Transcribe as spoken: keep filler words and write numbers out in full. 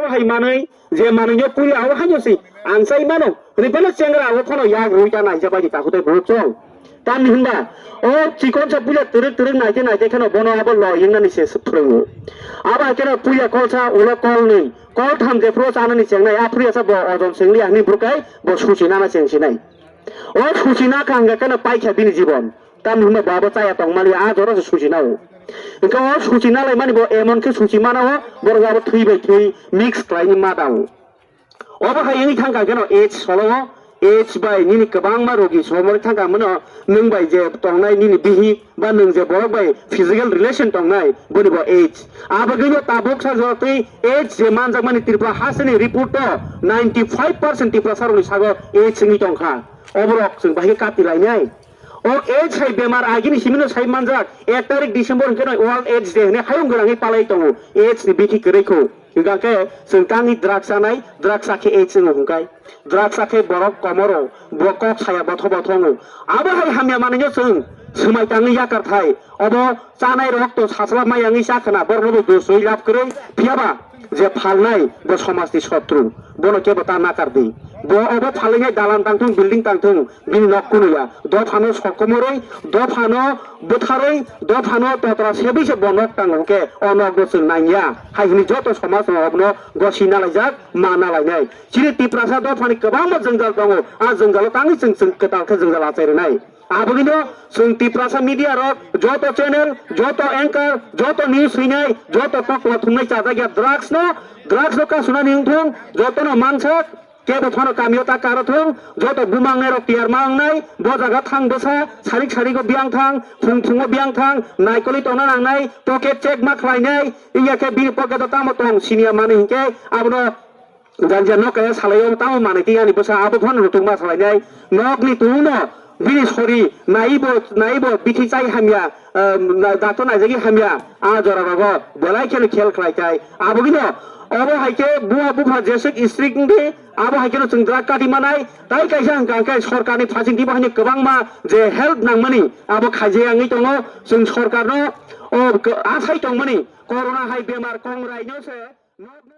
Hai manwi, je manwino puila o haino si, ang sai mano, hwnwi phano chengra o phano yak rwi ta naija bai di takhuk tei bukhuk chwng. Tamni hwnba, o chikonsa puila twrwk twrwk naite naite kheno bono abo lo wngnani se phwrwngo. Abo hai kheno puila kolsa, ulo kolnwi, koltham jephru chanani chengnai, aphuru asa bo ojon sengli ahni bwrwk kai, bo suchi nana chengsinai. O suchi na kha hwnkha kheno paikha bini jibon. Tamni hwnba bo abo chaya tongmani, a jora se suchi nao. Hwnkhe o suchi nalaimani bo emon khe suchi mana o, borok abo thwi bai thwi mix khlaini ma dao. Obo hai wngwi thangkha kheno age solo o, age bai nini kwbangma rogi somori thangkha mano, nwng bai je tongnai nini bihik ba nwng je borok bai physical relation tongnai boni bo age. Abagwino tabuk sa jora twi age je manjakmani Tripura hasteni report o ninety five percent Tiprasa rokni sago age wngwi tongkha. Oborok chwng bahai khe kati lainai. O age hai bemar agini simino sai manjak, ek tarik December hwnkhe no World AIDS Day hwnwi hayung gwnangwi palai tongo. AIDS ni bithi kwrwi kho. Hwnkha khe chwng tangwi drugs chanai, drugs chakhe AIDS wngo hwnkhai. Drugs chakhe borok komoro, bo kok saya botho botho wngo. Abo hai hamya manwino chwng swmai tangwi yakar thai. Obo chanai rok to sachla mai wngwi cha khna, borokno bo dosoi lab kwrwi. Phiyaba je phalnai bo somajni sotru, bono kebo ta nakar di. Bo obo phalwi nai dalan tangthung, building tangthung, bini nok kunuya. Dophano sokomorwi, dophano bwtharwi, dophano totra sebwi se bo nok tango hwnkhe o nokno chwng nangya. Hai hwnwi joto somajno obono gosi nalaijak, ma nalainai. Chini Tiprasa dophani kwbangma jwngjal tongo, a jwngjalo tangwi chwng, chwng kwtal khe jwngjal achai rwnai. Abogino chwng Tiprasa media rok, joto channel, joto anchor, joto news swinai, joto kokla thumnai chajak ya drugs no, drugs no kasunani wngthung, jotono mansak, kebo phano kamio ta karo thung, joto bumangnai rok tiyar ma wngnai, bo jaga thang bwsa, sarik sarigo biyang thang, phung phungo biyang thang, naikoli tongna nangnai, pocket check ma khlainai, wngya khe bini pocket o tamo tong siniya manwi hinkhe abono Janja nok kaya salai o tamo manwi tei ani bwsa abo phano rwtwkma salainai. Nokni tungno bini sori naibo, naibo bithi chai hamya, um, na-, dato naijagwi hamya, a jora rogo belai kheno khel khlai kai. Abogino obo hai khe buha bupha jeswk strict wngdi, abo hai kheno chwng drug kati manai. Tai kaisa hwnkha hwnkhe sorkarni phasing twibo haino kwbangma je help nangmani abo khaijaya wngwi tongo. Chwng sorkarno o k-, asai tongmani corona hai bemar kongrai no se nok